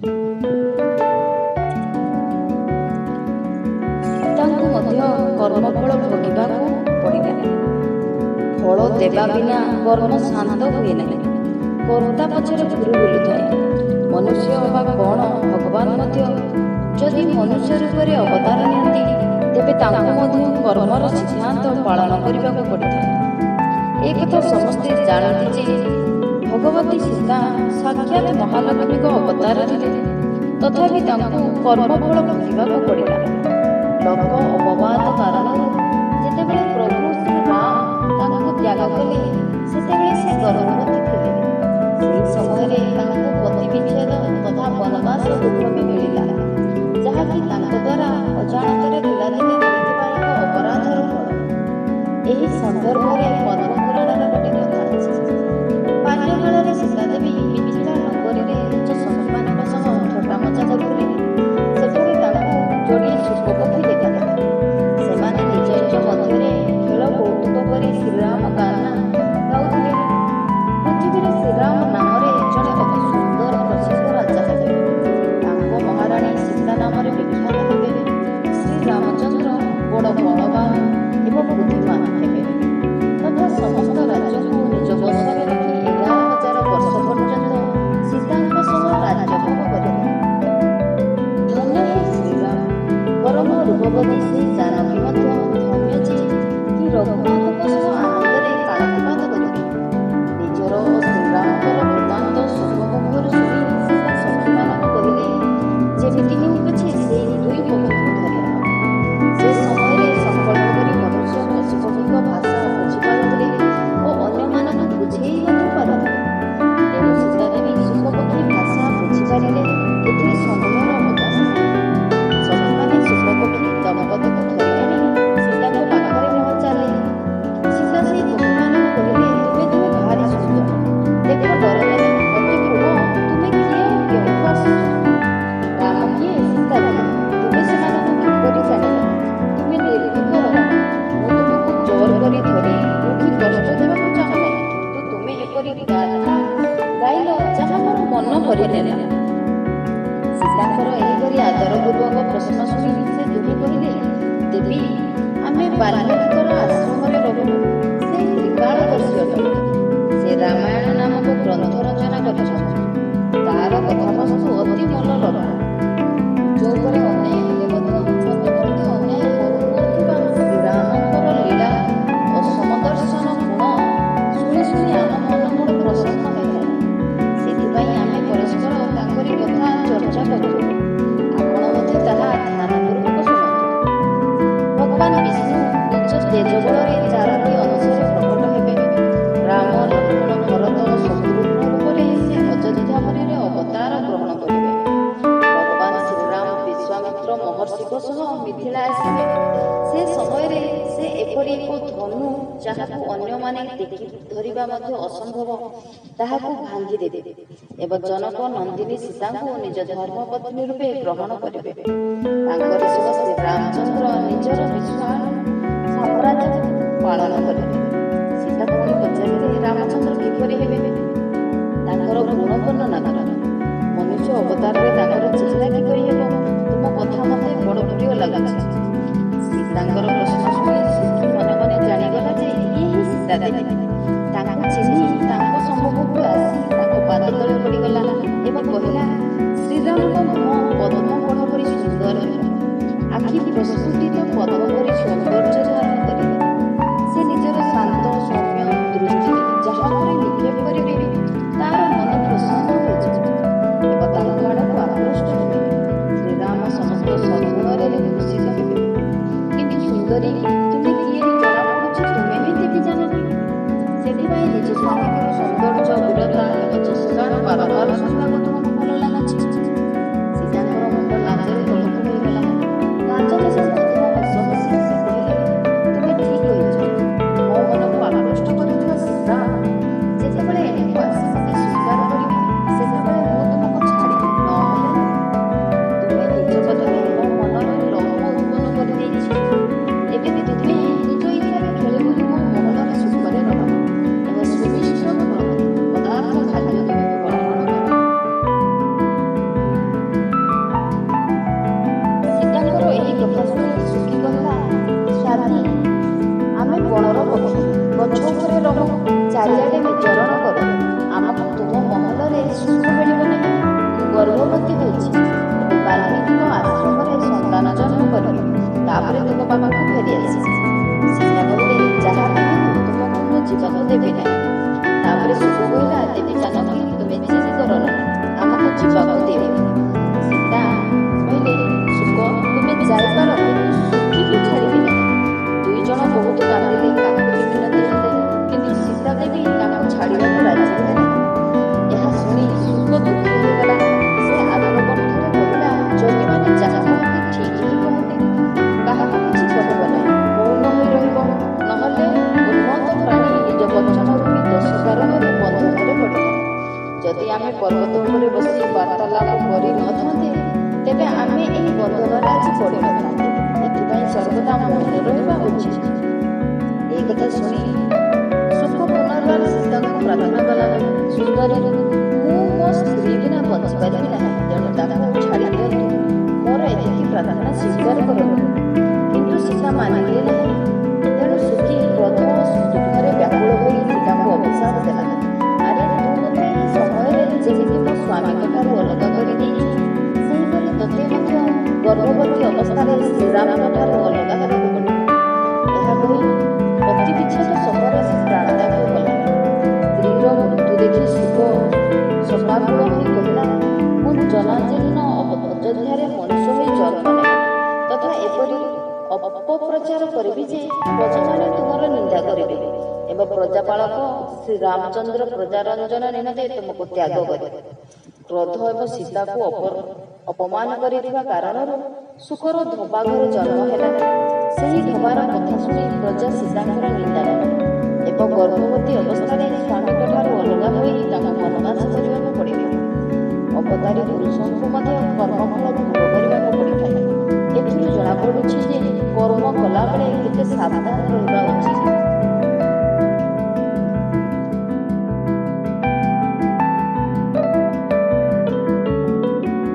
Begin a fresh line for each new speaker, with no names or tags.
ସୀତାଙ୍କୁ ମଧ୍ୟ କର୍ମଫଳ ଭୋଗିବାକୁ ପଡ଼ିଲା। ଫଳ ଦେବା ବିନା କର୍ମ ଶାନ୍ତ ହୁଏ ନାହିଁ। କର୍ତ୍ତା ପଛରେ ଘୂରି ବୁଲୁଥାଏ। ମନୁଷ୍ୟ ଅବା କ'ଣ, ଭଗବାନ ମଧ୍ୟ ଯଦି ମନୁଷ୍ୟ ରୂପରେ ଅବତାର ନିଅନ୍ତି, ତେବେ ତାଙ୍କୁ ମଧ୍ୟ କର୍ମର ସିଦ୍ଧାନ୍ତ ପାଳନ କରିବାକୁ ପଡ଼ିଥାଏ। ଏ କଥା ସମସ୍ତେ ଜାଣନ୍ତି ଯେ ଭଗବତୀ ସୀତା ସାକ୍ଷାତ ମହାଲକ୍ଷ୍ମୀଙ୍କ ଅବତାର ଥିଲେ। ତଥାପି ତାଙ୍କୁ କର୍ମଫଳ ଭୋଗିବାକୁ ପଡ଼ିଲା। ଲୋକ ଅପବାଦ କାରଣରୁ ଯେତେବେଳେ ପ୍ରଭୁ ଶ୍ରୀରାମ ତାଙ୍କୁ ତ୍ୟାଗ କଲେ, ସେତେବେଳେ ସେ ଗର୍ଭବତୀ ଥିଲେ। ସେହି ସମୟରେ ତାଙ୍କୁ ପତିବିଚ୍ଛେଦ ତଥା ବନବାସ ଦୁଃଖ ବି ମିଳିଲା, ଯାହାକି ତାଙ୍କ ଦ୍ୱାରା ଅଜାଣତରେ ପିଲାଦିନେ ହୋଇଥିବା ଏକ ଅପରାଧର ଫଳ। ଏହି ସନ୍ଦର୍ଭରେ ପଦ୍ମପୁରାଣର ଗୋଟେ କଥା ଅଛି। ବାଲ୍ୟକାଳରେ ସୀତାଦେବୀ ମିଥିଳା ନଗରୀରେ ନିଜ ସଖୀମାନଙ୍କ ସହ ଥଟ୍ଟାମଜା କରୁଥିଲେ। ସେଠାରେ ତାଙ୍କୁ ଯୋଡ଼ିଏ ଶୁକପକ୍ଷୀ ଦେଖାଦେଲେ। ସେମାନେ ନିଜ ନିଜ ମଧ୍ୟରେ ଖେଳ କୌତୁକ କରି ଶ୍ରୀରାମ ଗାନା ଗାଉଥିଲେ। ପୃଥିବୀରେ ଶ୍ରୀରାମ ନାମରେ ଜଣେ ଅତି ସୁନ୍ଦର ପ୍ରସିଦ୍ଧ ରାଜା ହେବେ। ତାଙ୍କ ମହାରାଣୀ ସୀତା ନାମରେ ବିଖ୍ୟାତ ହେବେ। ଶ୍ରୀରାମଚନ୍ଦ୍ର ବଡ଼ ବଳବାନ ଏବଂ ବୁଦ୍ଧିମାନ ହେବେ ତଥା ସମସ୍ତ ରାଜ୍ୟକୁ ନିଜ ବଶରେ ରଖି 11,000 ବର୍ଷ ପର୍ଯ୍ୟନ୍ତ ସୀତାଙ୍କ ସହ ରାଜ୍ୟଭୋଗ କରିବେ। ଧନ୍ୟ ହେ ଶ୍ରୀରାମ! ପରମ ରୂପବତୀ ସେହି ଜାନକୀ ମଧ୍ୟ ଧନ୍ୟ ଯେ କି ରଘୁନାଥଙ୍କ ସହ ଆନନ୍ଦରେ କାଳାତିପାତ କରିବେ। ନିଜର ଓ ଶ୍ରୀରାମଙ୍କର ବୃତ୍ତାନ୍ତ ଶୁକଙ୍କ ମୁଖରୁ ଶୁଣି ସୀତା ସଖୀମାନଙ୍କୁ କହିଲେ, ଯେମିତି ହେଉ ପଛେ ସେହି ଦୁଇ ପକ୍ଷୀକୁ ଧରି ଆଣ। ସେ ସମୟରେ ସଂକଳ୍ପ କରି ମନୁଷ୍ୟ ପଶୁପକ୍ଷୀଙ୍କ ଭାଷା ବୁଝିପାରୁଥିଲେ ଓ ଅନ୍ୟମାନଙ୍କୁ ବୁଝେଇ ମଧ୍ୟ ପାରୁଥିଲେ। ତେଣୁ ସୀତାଦେବୀ ଶୁକପକ୍ଷୀ ଭାଷା ବୁଝିପାରିଲେ, ଏଥିରେ ସନ୍ଦେହର ଅବକାଶ ନାହିଁ। ସଖୀମାନେ ଶୁକପକ୍ଷୀ ଦମ୍ପତିକୁ ଧରି ଆଣି ସୀତାଙ୍କ ପାଖରେ ପହଞ୍ଚାଇଲେ। ସୀତା ସେହି ପକ୍ଷୀମାନଙ୍କୁ କହିଲେ, ତୁମେ ଦୁହେଁ ଭାରି ସୁନ୍ଦର। ଦେଖ, ଡର ନାହିଁ। ମୋତେ କୁହ, ତୁମେ କିଏ ଓ କେଉଁଠୁ ଆସିଛ? ରାମ କିଏ, ସୀତା କିଏ? ତୁମେ ସେମାନଙ୍କୁ କିପରି ଜାଣିଲ? ତୁମେ ନିର୍ଭୀକ ରହ। ମୁଁ ତୁମକୁ ଜୋର କରି ଧରି ରୋକି କଷ୍ଟ ଦେବାକୁ ଚାହୁଁନାହିଁ, କିନ୍ତୁ ତୁମେ ଏପରି ଗାଥା ଗାଇଲ ଯାହା ମୋର ମନ ହରିନେଲା। ସୀତାଙ୍କର ଏହିପରି ଆଦରପୂର୍ବକ ପ୍ରଶ୍ନ ଶୁଣି ସେ ଦୁହେଁ କହିଲେ, ଦେବୀ, ଆମେ ବାଲ୍ମୀକିଙ୍କର ଆଶ୍ରମରେ ରହୁ। ସେ ତ୍ରିକାଳଦର୍ଶୀ ଅଟନ୍ତି। ସେ ରାମାୟଣ ନାମକ ଗ୍ରନ୍ଥ ରଚନା କରିଛନ୍ତି। ତାର କଥାବସ୍ତୁ ଅତି ମନୋଲୋଭା। ନିଜ ଉପରେ ଅନ୍ୟାୟ ହେଲେ ମଧ୍ୟ ଅନ୍ୟ ପ୍ରତି ଅନ୍ୟାୟ କରୁନଥିବା ଶ୍ରୀରାମଙ୍କର ଲୀଳା ଓ ସମଦର୍ଶନ ଗୁଣ ଶୁଣି ଶୁଣି ଆମ ମନ ବଡ଼ ପ୍ରସନ୍ନ ହୋଇଥାଏ। ସେଥିପାଇଁ ଆମେ ପରସ୍ପର ତାଙ୍କରି କଥା ଚର୍ଚ୍ଚା କରୁଥିଲୁ। ଆପଣ ମଧ୍ୟ ତାହା ଧ୍ୟାନପୂର୍ବକ ଶୁଣନ୍ତୁ। ଭଗବାନ ବିଷ୍ଣୁ ନିଜ ତେଜ ବଳରେ ଚାରୋଟି ଅଂଶରେ ପ୍ରକଟ ହେବେ। ରାମ, ଲକ୍ଷ୍ମଣ, ଭରତ ଓ ଶତ୍ରୁଘ୍ନ ରୂପରେ ସେ ଅଯୋଧ୍ୟାପୁରୀରେ ଅବତାର ଗ୍ରହଣ କରିବେ। ଭଗବାନ ଶ୍ରୀରାମ ବିଶ୍ୱାମିତ୍ର ମହର୍ଷିଙ୍କ ସହ ମିଥିଳା ଆସିବେ। ସେ ସମୟରେ ସେ ଏପରି ଏକ ଧନୁ, ଯାହାକୁ ଅନ୍ୟମାନେ ଟେକି ଧରିବା ମଧ୍ୟ ଅସମ୍ଭବ, ତାହାକୁ ଭାଙ୍ଗିଦେବେ ଏବଂ ଜନକ ନନ୍ଦିନୀ ସୀତାଙ୍କୁ ନିଜ ଧର୍ମପତ୍ନୀ ରୂପେ ଗ୍ରହଣ କରିବେ। ତାଙ୍କରି ସହ ଶ୍ରୀରାମଚନ୍ଦ୍ର ନିଜର ବିଶାଳ ସାମ୍ରାଜ୍ୟ ପାଳନ କରିବେ। ସୀତା ପୁଣି ପଚାରିଲେ, ରାମଚନ୍ଦ୍ର କିପରି ହେବେ? ତାଙ୍କର ଗୁଣ ବର୍ଣ୍ଣନା କର। ମନୁଷ୍ୟ ଅବତାରରେ ତାଙ୍କର ଚେହେରା କିପରି ହେବ? ତୁମ କଥା ମୋତେ ବଡ଼ ପ୍ରିୟ ଲାଗୁଛି। ସୀତାଙ୍କର ପ୍ରଶ୍ନ ଶୁଣି ଶୁକି ମନେ ମନେ ଜାଣିଗଲା ଯେ ଇଏ ହିଁ ସୀତା ଦେବୀ। ତାଙ୍କୁ ଚିହ୍ନି ତାଙ୍କ ସମ୍ମୁଖକୁ ଆସି ତାଙ୍କ ପାଦ ତଳେ ପଡ଼ିଗଲା ଏବଂ କହିଲା, ଶ୍ରୀରାମଙ୍କ ମୁହଁ ପଦ୍ମ କଢ଼ ପରି ସୁନ୍ଦର ହେବ। ଆଖି ପ୍ରସ୍ଫୁଟିତ ପଦ୍ମ ପରି ସୌନ୍ଦର୍ଯ୍ୟ ଧାରଣ କରିବ। ସେ ନିଜର ଶାନ୍ତ ସୌମ୍ୟ ଦୃଷ୍ଟି ଯାହା ଉପରେ ନିକ୍ଷେପ କରିବେ, ତାର ମନ ପ୍ରସନ୍ନ ହୋଇଯିବ ଏବଂ ତାଙ୍କ ଆଡ଼କୁ ଆକୃଷ୍ଟ ହେବେ। ଶ୍ରୀରାମ ସମସ୍ତ ସଦ୍ଗୁଣରେ ଭୂଷିତ ହେବେ। କିନ୍ତୁ ସୁନ୍ଦରୀ, ତୁମେ କିଏ? ଜଣାପଡ଼ୁଛି ତୁମେ ହିଁ ଦେବୀ ଜାନକୀ। ସେଥିପାଇଁ ନିଜ ସ୍ୱାମୀଙ୍କର ସୌନ୍ଦର୍ଯ୍ୟ, ବୀରତା ଏବଂ ଯଶଗାନ ବାରମ୍ବାର ଶୁଣିବାକୁ ତୁମକୁ ଭଲ ଲାଗୁଛି। ସୀତାଙ୍କର ମୁଣ୍ଡ ଲାଜରେ ତଳକୁ ହୋଇଗଲା। ଲାଜରେ ସେ ମଧୁର ହସ ହସି ତୁମ ପାଖକୁ ଫେରିଆସିବି। ସୀତା କହିଲେ, ଯାହା ବି ହେଉ ତୁମକୁ ମୁଁ ଯିବାକୁ ଦେବି ନାହିଁ। ତାପରେ ଶୁକ କହିଲା, ଦେବୀ ଜାନକୀ, ତୁମେ ଜିଦ୍ କର ନାହିଁ, ଆମକୁ ଯିବାକୁ ଦିଅ। ସୀତା କହିଲେ, ଶୁକ, ତୁମେ ଯାଇପାର, କିନ୍ତୁ ସୁଖୀକୁ ଛାଡ଼ିବି ନାହିଁ। ଦୁଇ ଜଣ ବହୁତ କାନ୍ଦିଲେ, କାକୁତି ମିନତି ହେଲେ, କିନ୍ତୁ ସୀତା ଦେବୀ ତାଙ୍କୁ ଛାଡ଼ିବାକୁ ରାଜି ହେଲେ ନାହିଁ। ଏହା ଶୁଣି ଶୁକ ଦୁଃଖୀ ହୋଇଗଲା। ସେ ଆଦର କଣ୍ଠରେ କହିଲା, ଯୋଗୀମାନେ ଯାହା କହନ୍ତି ଠିକ୍ ହିଁ କହନ୍ତି। କାହାକୁ କିଛି କହିବ ନାହିଁ, ମୌନ ହୋଇ ରହିବ। ନହେଲେ ଉନ୍ମତ୍ତ ପ୍ରାଣୀ ନିଜ ବଚନ ରୂପୀ ଦୋଷ କାରଣରୁ ବନ୍ଧନରେ ପଡ଼ିଥାଏ। ଯଦି ଆମେ ପର୍ବତ ଉପରେ ବସି ବାର୍ତ୍ତାଳାପ କରି ନଥାନ୍ତେ, ତେବେ ଆମେ ଏହି ବନ୍ଧନରେ ଆଜି ପଡ଼ିନଥାନ୍ତେ। ଏଥିପାଇଁ ସର୍ବଦା ମୌନ ରହିବା ଉଚିତ। ଏହି କଥା ଶୁଣି ଶୁକ ପୁନର୍ବାର ସୀତାଙ୍କୁ ପ୍ରାର୍ଥନା କଲା, ସୁନ୍ଦରୀ, ମୁଁ ମୋ ସ୍ତ୍ରୀ ବିନା ବଞ୍ଚିପାରିବି ନାହିଁ, ତେଣୁ ତାକୁ ଛାଡ଼ି ଦିଅନ୍ତୁ। ମୋର ଏତିକି ପ୍ରାର୍ଥନା ସ୍ୱୀକାର କରନ୍ତୁ। କିନ୍ତୁ ସୀତା ମାନିଲେ ନାହିଁ। ତେଣୁ ସୁଖୀ କ୍ରୋଧ ଓ ଦୁଃଖରେ ବ୍ୟାକୁଳ ହୋଇ ସୀତାଙ୍କୁ ଅଭିଶାପ ଦେଲା, ଆରେ, ତୁ ମୋତେ ଏହି ସମୟରେ ଯେମିତି ମୋ ସ୍ୱାମୀଙ୍କଠାରୁ ଅଲଗା କରିଦେଇଛୁ, ସେହିପରି ତୋତେ ମଧ୍ୟ ଗର୍ଭବତୀ ଅବସ୍ଥାରେ ଶ୍ରୀରାମଙ୍କଠାରୁ ଅଲଗା ହେବାକୁ ପଡ଼ିବ। ଏହା କହି ପତି ବିଚ୍ଛେଦ ଶୋକରେ ସେ ପ୍ରାଣତ୍ୟାଗ କଲା। ସ୍ତ୍ରୀର ମୃତ୍ୟୁ ଦେଖି ଶୁକ ଶୋକାକୁଳ ହୋଇ କହିଲା, ମୁଁ ଜନାଜୀର୍ଣ୍ଣ ଅଯୋଧ୍ୟାରେ ମଣିଷ ହୋଇ ଜନ୍ମ ନେବି ତଥା ଏପରି ଅପପ୍ରଚାର କରିବି ଯେ ପ୍ରଜାମାନେ ତୁମର ନିନ୍ଦା କରିବେ ଏବଂ ପ୍ରଜାପାଳକ ଶ୍ରୀରାମଚନ୍ଦ୍ର ପ୍ରଜାରଞ୍ଜନ ନିମନ୍ତେ ତୁମକୁ ତ୍ୟାଗ କରିବେ। କ୍ରୋଧ ଏବଂ ସୀତାକୁ ଅପମାନ କରିଥିବା କାରଣରୁ ଶୁକର ଧୋବା ଘରେ ଜନ୍ମ ହେଲା। ସେହି ଧୋବାର କଥା ଶୁଣି ପ୍ରଜା ସୀତାଙ୍କର ନିନ୍ଦା କଲେ ଏବଂ ଗର୍ଭବତୀ ଅବସ୍ଥାରେ ସ୍ୱାମୀଙ୍କଠାରୁ ଅଲଗା ହୋଇ ତାଙ୍କୁ ବନବାସ କରିବାକୁ ପଡ଼ିଲା। ଅବତାରୀ ପୁରୁଷଙ୍କୁ ମଧ୍ୟ କର୍ମଫଳ ଭୋଗ କରିବାକୁ ପଡ଼ିଥାଏ। ଏଥିରୁ ଜଣାପଡ଼ୁଛି ଯେ କର୍ମ କଲାବେଳେ କେତେ ସାବଧାନ ରହିବା ଉଚିତ।